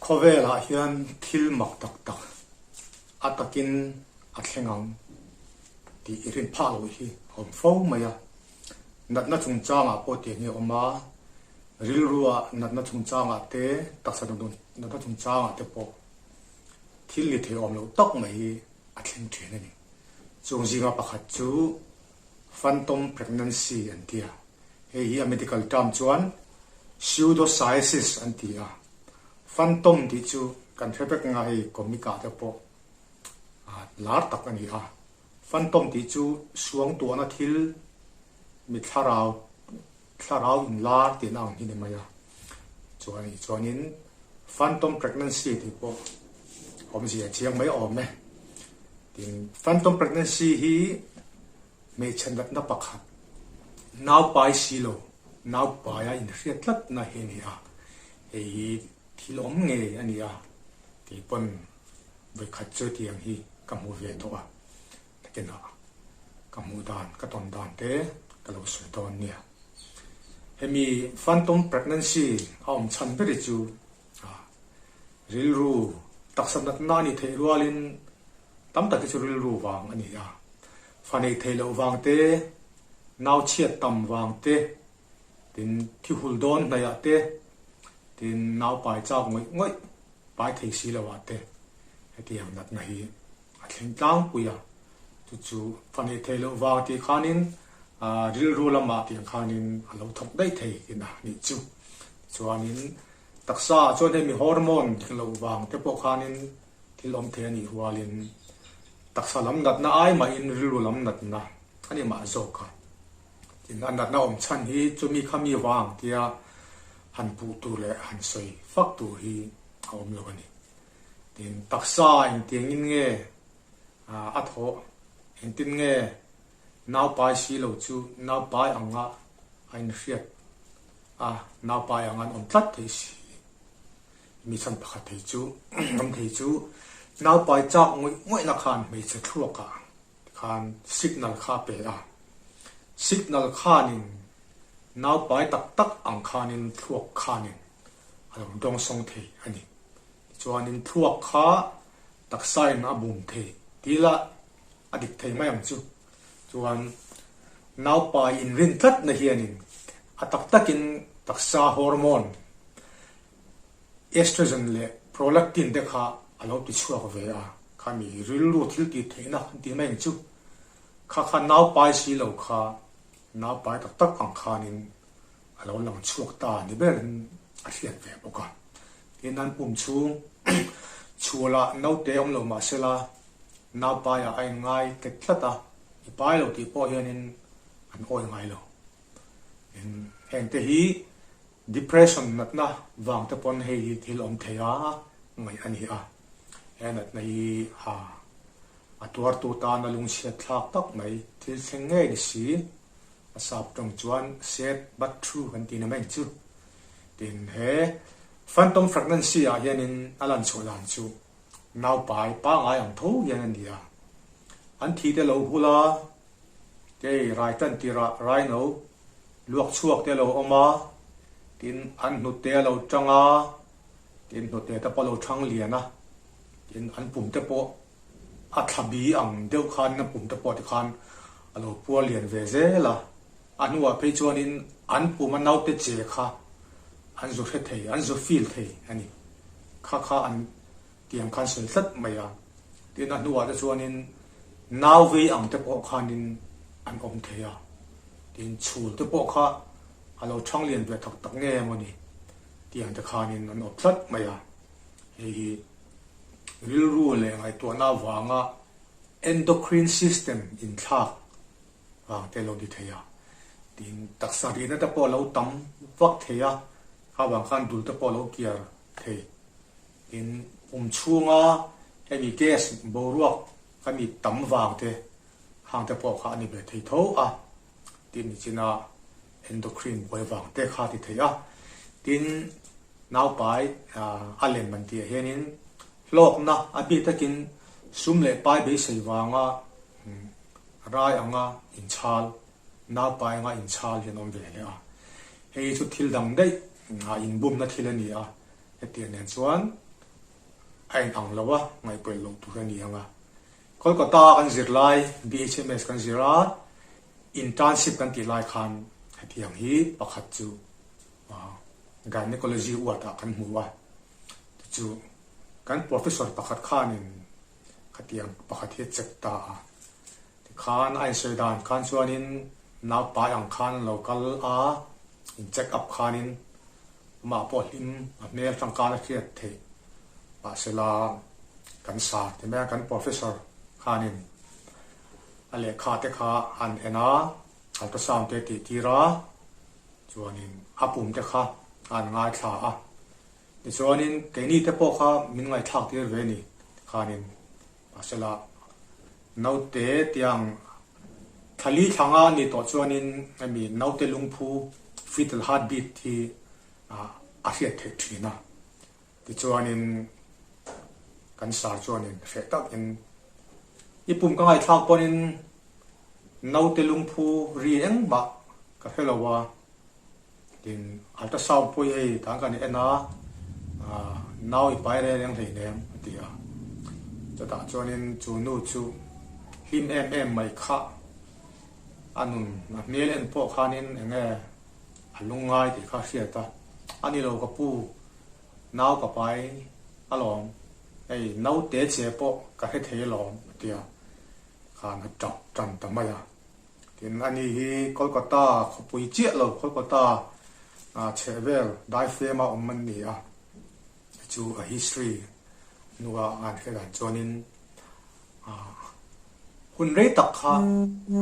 Khawvelah hian thil mak tak tak a takin a thleng ang tih i rin phah loh hi a awm fo mai a. Natna chungchangah pawh tiang hi a awm a, rilrua natna chungchangah te, taksa natna chungchangah te pawh thil ni thei awm loh tak mai hi a thleng thin a ni. Chung zinga pakhat chu phantom pregnancy an ti a, hei hi a medical term chuan pseudocyesis an ti a. Phantom tih chu kan hre vek anga hei comic ah te pawh lar tak a ni a. Phantom tih chu suangtuahna thil mi thlarau thlarau inlar tihna ang hi ni mai a. Chuan chuanin phantom pregnancy tih pawh awmzia chiang mai awm e. Tin, phantom pregnancy hi hmeichhe natna pakhat, nau pai si lo, nau paia inhriat tlatna hi a ni a. Hei hi thil awm ngei a ni a, kei pawn vawikhat chu tiang hi ka hmu ve tawh a, nakinah ka hmuh dan, ka tawn dan te ka lo sawi dawn nia. Hemi phantom pregnancy a awm chhan ber hi chu rilru taksa natna a nih theih rualin tam tak hi chu rilru vang a ni a, fa neih theih loh vang te, nau chhiat tam vang te, tin thi hul dawn hnaihah te, tin nau pai chak ngawih ngawih pai thei si loah te hetiang natna hi a thleng tlangpui a, chu chu fa neih theih loh vang tih khanin rilru lamah tiang khanin a lo thawk daih thei tihna a nih chu. Tichuanin taksa ah chuan hemi hormone dik loh vang te pawh khanin thil awm thei a nih rualin taksa lam natna ai mahin rilru lam natna a ni mah zawk a. Tin, a natna awm chhan hi chumi khami vang tia han puh tur leh han sawi fak tur hi a awm lo a ni. Tin, taksa engtiangin nge a thawh, engtin nge naupai si lo chu naupai anga a inhriat a, naupai anga an awm tlat thei si. Mi chhan pakhat thei chu, awm thei chu naupai chak ngawih ngawihna khan hmeichhe thluakah khan signal kha a pe a, signal khanin naupai tak tak ang khanin thluak khanin a lo dawngsawng thei a ni. Tichuanin thluak kha taksain a bum thei tih lah a dik thei mai ang chu. Chuan naupai inrin tlatna hianin a tak takin taksa hormone Estrogen leh prolactin te kha a lo ti chhuak ve a, khami rilru thil tih theihna an tih mai ang chu. Kha kha naupai si lo kha naupai tak tak ang khanin a lo lang chhuak ta ni berin a hriat ve bawk a. Tin, an pum chhung chhualah naute awm lo mah sela naupaiah a inngai ket tlat a, i pai lo tih pawh hianin an awi ngai lo. Tin, hengte hi Depression natna vang te pawn hei hi thil awm thei a ngaih a ni a, he natna hi a a tuartu tana lungchhiat thlak tak mai thil thleng ngei ni si, a sap tawng chuan sad but true kan tih na mai ang chu. Tin, he phantom pregnancy ah hianin a lan chhuah dan chu naupai pangai ang tho hian a ni a, an thi te lo hul a, Kei rai tan tirah raino luak chhuak te a lo awm a, tin an hnute a lo tang a, tin hnute te pawh a lo thang lian a, tin an pum te pawh a thla bi ang deuh khan a pum te pawh tikhan a lo puar lian ve zel a, a hnuah phei chuanin an pum a naute che kha an zu hre thei, an zu feel thei a ni. Kha kha an Tiang khan sawi tlat mai a, tin a hnuah te chuanin nau vei ang te pawh khanin an awm thei a, tin chhul te pawh kha a lo thang lian ve tak tak nge emaw ni tiang te khanin an awp tlat mai a, hei hi rilru leh ngaihtuahna avanga endocrine system inthlak vang te lo ni thei a, tin taksa rihna te pawh a lo tam vak thei a, kha vang khan dul te pawh a lo kiar thei. In pum chhunga hemi gas boruak ka mi tam vang te hang te pawh kha a ni ve thei tho a, tin nichina endocrine buai vang te kha a ti thei a, tin naupai a lem an tih ah hianin hlawkna a bik takin sum leh pai beisei vanga rai anga inchhal naupai anga inchhal hi an awm ve leh a, hei chu thil dang daih inbumna thil a ni a. Hetiang nen chuan A in ang lo a, ngaihpawih loh tur a ni ang a. Kolkata kan zir lai, BHMS kan zir a, internship kan tih lai khan hetiang hi pakhat chu gynecology ward ah kan hmu a. Tichu kan professor pakhat khanin khatiang pakhat hi a check ta a. Tikhan a insawi dan khan chuanin naupai ang khan an lo kal a, in check up khanin amah pawh hlim a hmel tangkan a hriat theih. Mahsela kan sa ti mai a, kan professor khanin a lehkha te kha an en a, ultrasound te a tih tir a, chuanin a pum te kha an ngaithla a. Tichuanin keini te pawh kha min ngaihthlak tir ve a ni tikhanin mahsela naute tiang thlali thlanga a nih tawh chuanin hemi naute lungphu fetal heartbeat hi a hriat theih thin a. Tichuanin kan sar chuanin hreh takin i pum ka ngaihthlak pawhin naute lungphu ri engmah ka hre lo a. Tin, ultrasound pawh hi hei tan kan en a, nau i pai reng reng hleinem a ti a. Chutah chuanin chu nu chu hlim em em mai kha a nun a hmel en pawh khanin eng nge a lungngai tih kha a hriat a, a ni lo ka pu, nau ka pai alawm, hei naute che pawh ka hre thei alawm a ti a, khan a tap tan ta mai a. Tin, ani hi Kolkata khawpui chiah lo, Kolkata chhehvel daifema awm an ni a, chu a history hnua an hre dan chuanin hun rei tak kha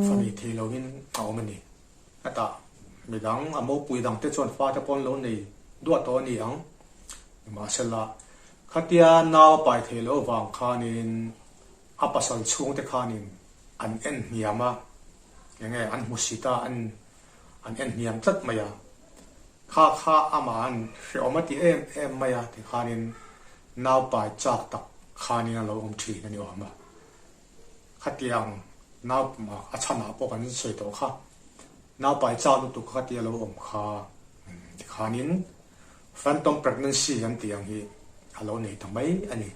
fa nei thei loin a awm a ni. Hetah midang a mopui dangte chuan fate pawh an lo nei duah tawh a ni ang. Nimahsela, khatia nau a pai thei loh avang khanin a pasal chhungte khanin an en hniam a, enge an hmu sit a, an an en hniam tlat mai a, kha kha amah an hrehawm a ti em em mai a tikhanin naupai chak tak khanin a lo awm thin a ni awm a, khatiang nau a chhanah pawh kan sawi tawh kha, naupai chak lutuk kha tia lo awm kha tikhanin phantom pregnancy an tih ang hi a lo nei ta mai a ni.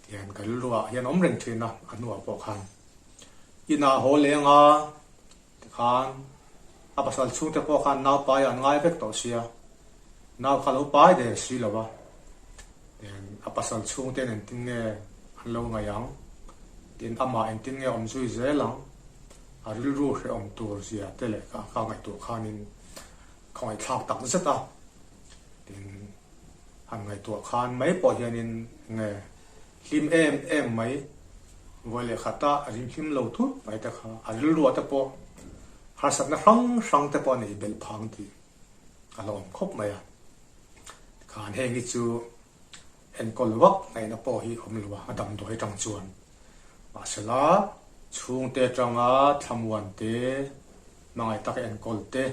Tihian ka rilruah hian awm reng thin a, a hnuah pawh khan inah haw leng a tikhan a pasal chhungte pawh khan nau pai an ngai vek tawh sia, nau kha lo pai der si lo a, tihian a pasal chhungten engtin nge an lo ngaih ang, tin amah engtin nge awm zui zel ang, a rilru hrehawm tur zia te leh ka ngaihtuah khanin khawngaihthlak tak zet a, tin. Han ngaihtuah khan mai pawh hianin nge hlim em em mai, vawi leh khata a rim hlim lo thut mai te kha a rilruah te pawh harsatna hrang hrang te pawh a nei belh phang tih a la awm khawp mai a. Tikhan heng hi chu enkawl vak ngaihna pawh hi awm lo a, a damdawi atang chuan. Mahsela chhungte atanga thlamuan te, Hmangaih taka enkawl te,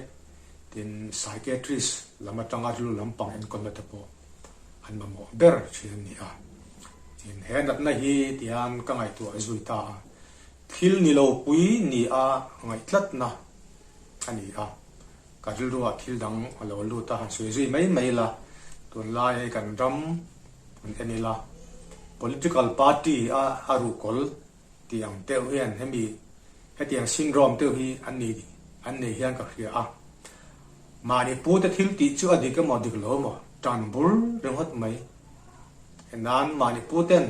tin psychiatrist lam atanga rilru lampang enkawlna te pawh an mamawh ber thin a ni a. Tin, he natna hi tihian ka ngaihtuah zui ta a, thil ni lo pui ni a ngaih tlatna a ni a, ka rilruah thil dang a lo lut a, han sawi zui mai mai la, tunlai hei kan ram han en ila, political party a a ruhkawl Tih ang deuh hian hemi hetiang syndrome deuh hi an ni an nei hian ka hria a. Mahni pute thil tih chu a dik emaw dik lo emaw tan bur ringawt mai. Henan mahni puten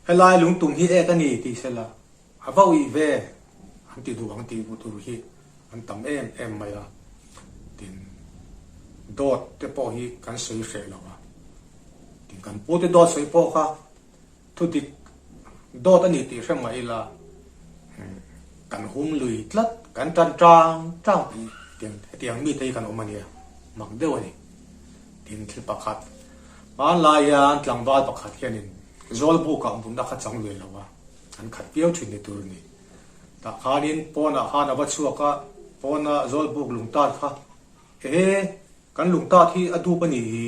helai lungtum hi ek a ni tih sela a va uih ve an ti duh ang tih duh tur hi an tam em em mai a. Tin, dawt te pawh hi kan sawi hreh lo a. Tin, kan pute dawt sawi pawh kha Thu dik dawt a ni tih hre mah ila, kan hum lui tlat, kan tan tang tang tih tiang hetiang mite hi kan awm a nia, mak deuh a ni. Tin, thil pakhat, hmanlai hian tlangval pakhat hianin Zawlbukah mutna kha chang lui lo a, an khat viau thin ni tur a ni. Tah khanin pawnah khan a va chhuak a, pawna Zawlbuk lungtat kha, Ehe, kan lungtat hi a dup a ni hi,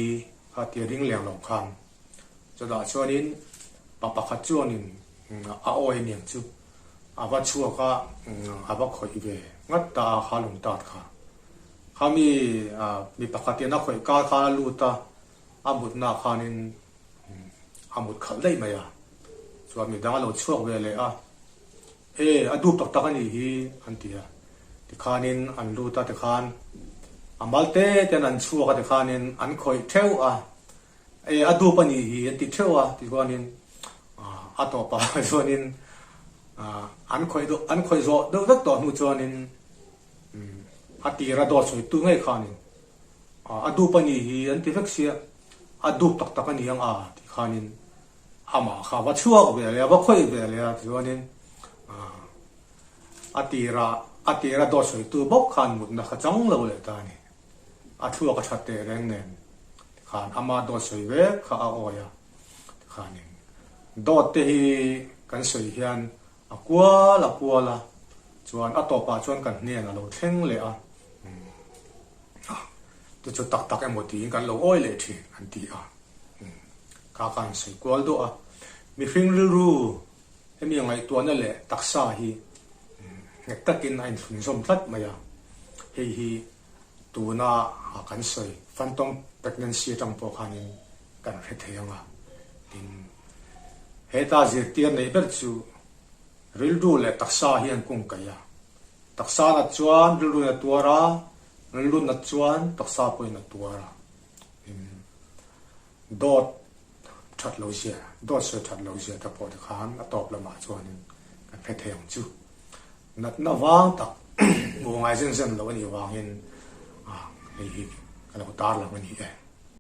kha tia ring leng lo khan Chutah chuanin pa pakhat chuanin a awi aniang chu a va chhuak a, a va khawih ve ngat ta a kha lung tat kha. Khami mi pakhatin a khawih kar khan a lut a, a mutnaah khanin A mut khalh daih mai a. Chuan midang a lo chhuak ve leh a, E, a dup tak tak a nih hi, an ti a. Tikhanin an lut a, tikhan a mal te ten an chhuak a, tikhanin an khawih theuh a, E, a dup a nih hi, an ti theuh a, tichuanin a tawpah chuanin an khawih deuh, an khawih zawh deuh vek tawh hnu chuanin a tira dawt sawitu ngei khanin a dup a nih hi an ti vek sia, a dup tak tak a ni ang a, tikhanin Amah kha va chhuak ve leh a, va khawih ve leh a tichuanin a tira a tira dawt sawitu bawk khan mutna kha chang lo leh ta a ni. A thluak a that teh reng nen tikhan ama dawt sawi vek kha a awi a, tikhanin dawt te hi kan sawi hian a kual a kual a, chuan a tawpah chuan kan hnen a lo thleng leh a, chu chu tak tak emaw tiin kan lo awi leh thin an ti a. Kha kha an sawi kual duah a, mihring rilru hemi ngaihtuahna leh taksa hi nghet takin a inthlunzawm tlat mai a, hei hi tuna kan sawi phantom pregnancy atang pawh khanin kan hre thei ang a, tin heta zirtir neih ber chu rilru leh taksa hi an kungkaih a, taksa nat chuan rilru in a tuar a, rilru nat chuan taksa pawhin a tuar a. Dawt that lo zia, dawt sawi that lo zia te pawh te khan a tawp lamah chuanin kan hre thei ang chu. Natna vang tak hmuh ngai zen zen lo a nih vangin hei hi ka lo tar lang a ni e.